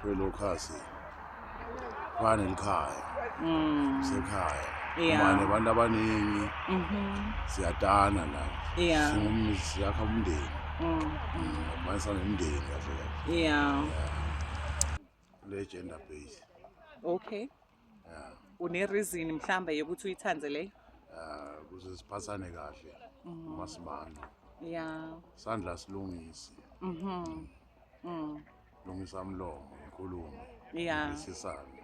Lowveld Walkers fana nelikhaya. Sekhaya. Uma nabantu abaningi siyatana la. Singumzi, siyakha umndeni. Manje nomndeni kahle kahle. Le gender base. Okay. Yeah. Une reason mhlambe yokuthi uyithandze leyo? Ah, ukuze siphathane kahle. Uma sibani. Sandla silungisi. Lungisa umlomo, inkulumo. Isisane.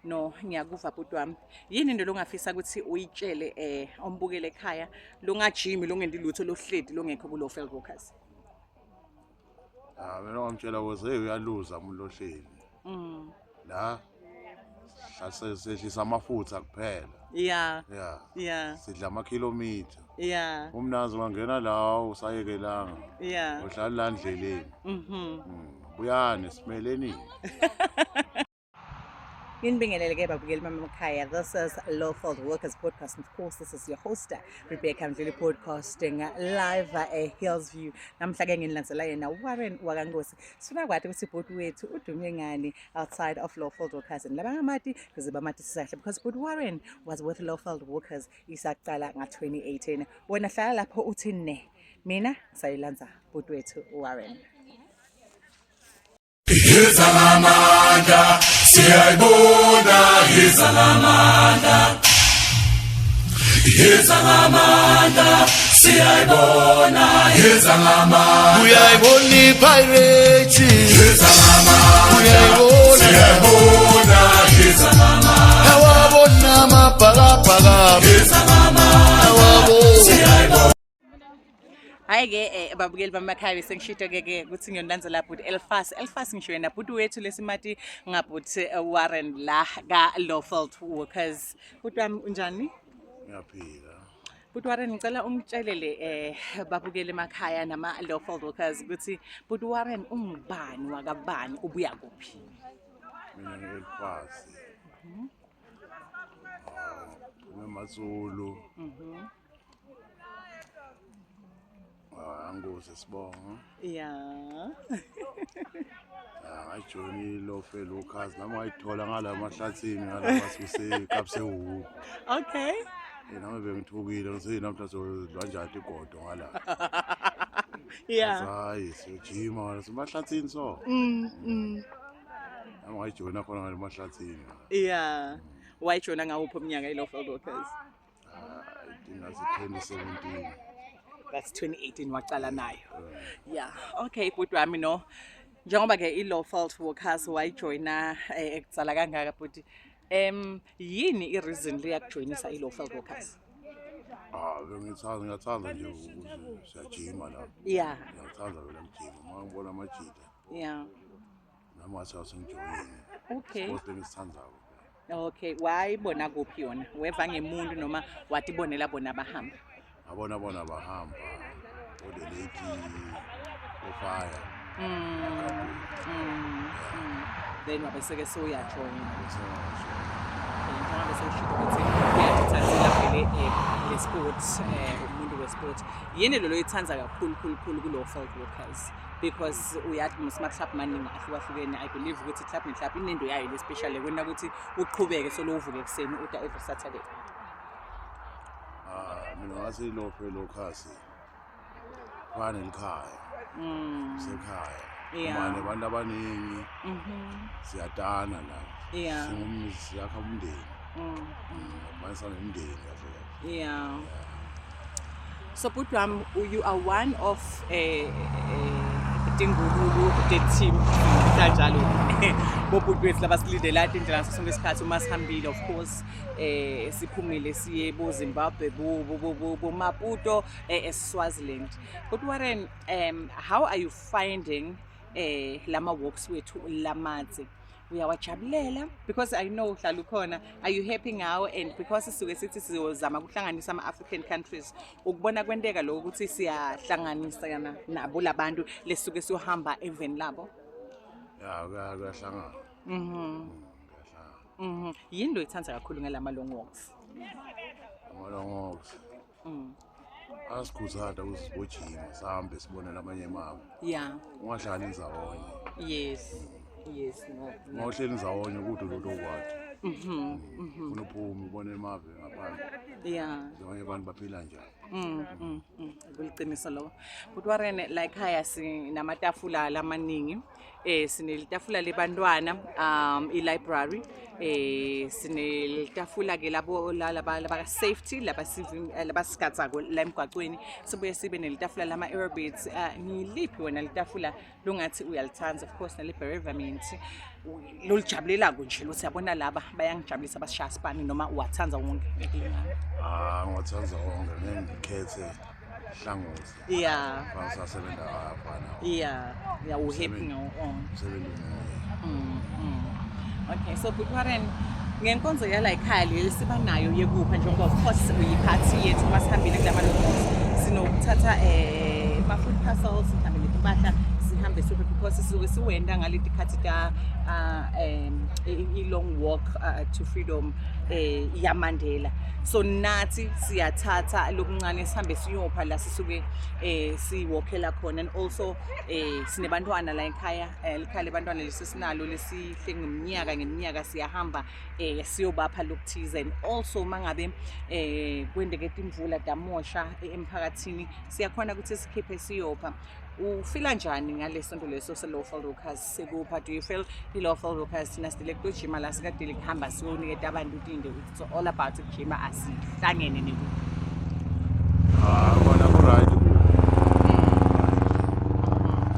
No, ngiyakuva bhuti wami. Yini into longafisa ukuthi uyitshele ombukele ekhaya longajimi, longendi lutho, lohledi longekho ku Lowveld Walkers? Ah, mina ngamtshela ukuthi hey, uyaluza umuntu ohleli. La hlase sehlisa amafutha kuphela. Yeah. Sidla amakhilomitha. Umnazi wangena la usayekelanga. Uhlala la ndleleni. Buyani simeleni. Nginibingelele ke babukeli bami emakhaya. This is Lowveld Walkers Podcast. And of course, this is your host, Rebecca Mdluli, podcasting live at Hillsview. Namhla ke nginilandzela yena Warren wakaNkosi. Sifuna kwati ukuthi bhuti wethu udume ngani outside of Lowveld Walkers. And labangamati kuze bamatisise kahle because bhuti Warren was with Lowveld Walkers isaqala nga-2018. Wena hlala lapho uthi ne. Mina sayilandza bhuti wethu Warren. Yiza ngamandla, siyayibona, yiza ngamandla. Yiza ngamandla, siyayibona, yiza ngamandla. Uyayibona iPirates. Yiza ngamandla, Uyayibona. siyayibona, yiza ngamandla. Awabona amabhakabhaka. Yiza ngamandla, Awabona. siyayibona. Hayi ke, babukeli bamakhaya, bese ngishito ke ke ukuthi ngiyonilandzela bhuti Elfas. Elfas ngisho yena bhuti wethu lesimati ngabhuti Warren la ka Lowveld Walkers. Bhuti wami, unjani? Ngiyaphila. Bhuti Warren, ngicela ungitshelele babukeli emakhaya nama Lowveld Walkers ukuthi bhuti Warren ungubani, wakabani, ubuya kuphi? Mina ngi-Elfasi. Ngematsulu. Ah, angozi sibonga. Ah, ngajoyina iLowveld Walkers nami ngayithola ngala mahlathini ngala masuse Kapsehhoek. Nami bengithukile ngithi namhla sodlwa igodo ngala. Hayi, siyojima ngala semahlathini so. Nami ngayijoyina khona ngale mahlathini. Yeah. Wayijoyina ngawuphi umnyaka iLowveld Walkers? Ah, I think that's 2017. That's 2018 waqala nayo. Yeah. Okay, bhuti wami, no. Njengoba ke iLowveld Walkers wayijoyina ekutsala kangaka bhuti. Yini i-reason leyakujoyinisa iLowveld Walkers? Ah, bengithanda, ngiyathanda nje ukuthi siyajima la. Ngiyathanda vele ukujima. Uma ngibona amajita. Nami ngathi asengijoyine. Sport engisithandayo. Okay, wayibona kuphi yona? Weva ngemuntu noma watibonela bona bahamba? Ngabona bona bahamba. O the lady ofire. Then wabe seke sewuyajoyina. Okay, njengoba sewushilo ukuthi uyatithandzela vele le sport, umuntu we-sport. Yini lo loyithanda kakhulu khulu khulu ku-Lowveld Walkers? Because uyathi mos ama-club maningi ahlukahlukene. I believe ukuthi club ne-club inento yayo le special ekwena ukuthi uqhubeke solo uvuke ekuseni uta every Saturday. Ah, mina ngathi iLowveld Walkers fana nelikhaya. Sekhaya. Uma nabantu abaningi siyatana la. Singumzi, siyakha umndeni. Manje nomndeni kahle kahle. So bhuti wami, you are one of tingululu the team kanjalo bobhuti bethu labasilindela indlela ngaso sonke isikhathi uma sihambile, of course siphumile siye bo Zimbabwe, bo Maputo, eSwaziland. But Warren, how are you finding lama walks wethu lamadze? Uyawajabulela? Because I know uhlala ukhona. Are you happy ngawo? And because sisuke sithi sizozama ukuhlanganisa ama-African countries, ukubona kwenteka lokho ukuthi siyahlanganisana nabo labantu lesuke siyohamba eveni labo? Ya, kuyahlangana. Kuyahlangana. Yini lo ithanda kakhulu ngalama long walks? Ama long walks. Asikhuthaza ukuthi sibojima sihambe sibone lamanye emave. Ungahlali ndzawonye. Yes, no. Uma uhleli ndzawonye kude lutho okwakhe. Ufuna uphume ubone emave ngaphandle. Abanye abantu baphila njani. Kuliqiniso lokho. But Warren, la ekhaya sinamatafula lamaningi. Sinelitafula lebantwana, i-library, sinelitafula ke labo laba laba safety labasigatsako la emgwaqweni. Sibuye sibe nelitafula lama aerobics. Ngiliphi wena litafula longathi uyalithanda? Of course nale bereavement lolijabulelako nje, lothi yabona laba bayangijabulisa, basishaya sipani, noma uwathanda wonke? Ah, ngiwathanda wonke, ngeke ngikhethe hlangothi. Bangisasebenza kafana. Yeah, u-happy ngawo onke. Umsebenzi munye. Okay, so but Warren, ngenkonzo yala ekhaya leli siba nayo yekupha, njengoba of course uyiphathi yethu, uma sihambile kulama locals sinokuthatha ama-food parcels, sihambe netimpahla, sihambe siphe, because sisuke siwenda ngaleti khathi ta i-long walk to freedom yaMandela. So nathi siyathatha lokuncane sihambe siyopha la sisuke siwokhela khona. And also sinebantwana la ekhaya, likhaya lebantwana lesisinalo lesihle, ngeminyaka ngeminyaka siyahamba siyobapha lokuthize. And also mangabe kwendeke timvula damosha emphakathini, siyakhona ukuthi sikhiphe siyopha. Ufila njani ngale sonto leso se-Lowveld Walkers sekupha? Do you feel i-Lowveld Walkers, thina sidile kujima la, sikadile kuhamba siyoniketa abantu tinde, it's all about ukujima, asihlangene nekupha? Ah, kona ku-right ku.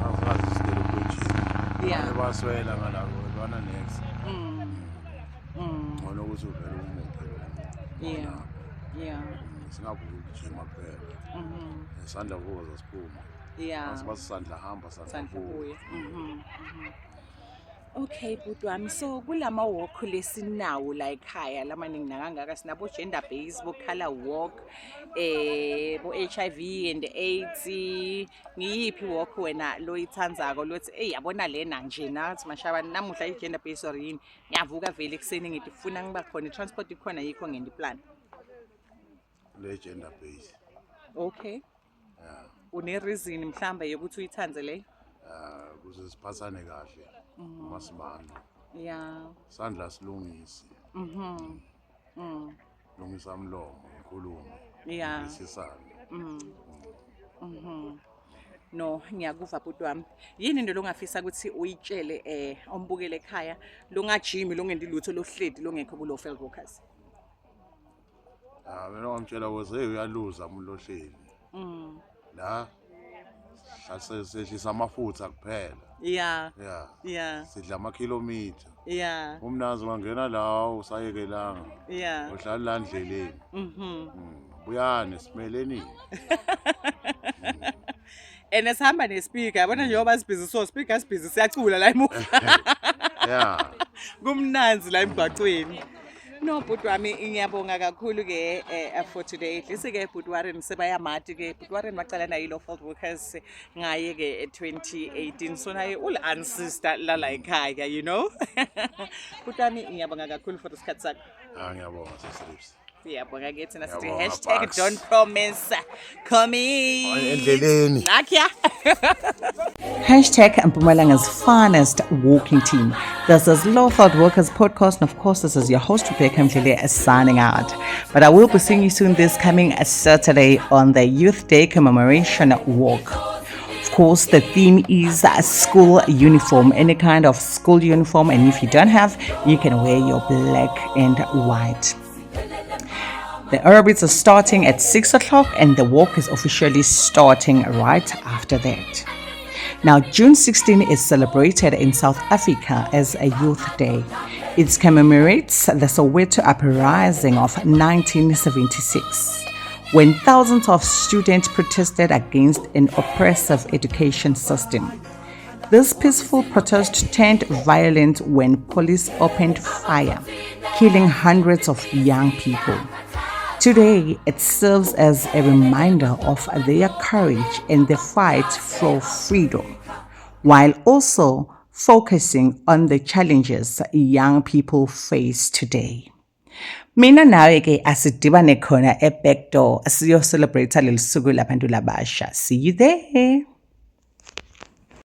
Asazi sidele ukujima. Baswela ngalabo lwana next. Ngcono ukuthi uvele umuphe lo. Singavuki ukujima kuphela. Isandla vuka siphume. Asibasandla hamba, sandla sandla buya. Buya. Okay, bhuti wami, so kulama walk lesinawo la ekhaya lamaningi nakangaka, sinabo gender based, bo color walk, bo HIV and AIDS, ngiyiphi walk wena loyithandzako lothi, "Ey, yabona lena nje nathi mashabani namuhla, i-gender based or yini, ngiyavuka vele ekuseni ngithi funa ngiba khona, i-transport ikhona, yikho ngenti plan"? Le gender base. Okay. Une reason mhlambe yokuthi uyithandze le? Ah, ukuze siphathane kahle uma sibana. Sandla silungisi. Lungisa umlomo, inkulumo. Isisane. No, ngiyakuva bhuti wami. Yini into longafisa ukuthi uyitshele ombukele ekhaya longajimi, longendi lutho, lohledi, longekho kulo Lowveld Walkers? Ah, mina ngamtshela ukuthi hey, uyaluza umuntu ohleli. La hlase sehlisa amafutha kuphela. Yeah. Sidla amakhilomitha. Umnazi ungangena la usayekelanga. Uhlala la endleleni. Buyani simeleni. And sihamba nespeaker, yabona njengoba sibhizi, so speaker sibhizi siyacula la emuva. Kumnanzi la emgwaqweni. No, bhuti wami, ngiyabonga kakhulu ke for today. At least ke bhuti Warren sebayamati ke. Bhuti Warren wacala naye i-Lowveld Walkers ngaye ke 2018. So naye ul ancestor la la ekhaya. Bhuti wami, ngiyabonga kakhulu for isikhathi sakho. Ah, ngiyabonga sisrips. Siyabonga ke thina sithi Ngiyabonga, hashtag Bucks. don't promise, commit. Endleleni. Nakya. Hashtag Mpumalanga's finest walking team. This is Lowveld Walkers Podcast, and of course, this is your host, Rebecca Mjele, signing out. But I will be seeing you soon this coming Saturday on the Youth Day Commemoration Walk. Of course, the theme is a school uniform, any kind of school uniform, and if you don't have, you can wear your black and white. The aerobics are starting at 6 o'clock and the walk is officially starting right after that. Now, June 16 is celebrated in South Africa as a Youth Day. It commemorates the Soweto Uprising of 1976, when thousands of students protested against an oppressive education system. This peaceful protest turned violent when police opened fire, killing hundreds of young people. Today, it serves as a reminder of their courage and the fight for freedom, while also focusing on the challenges young people face today. Mina nawe ke asidibane khona e-backdoor siyo celebrate leli suku labantu labasha. See you there.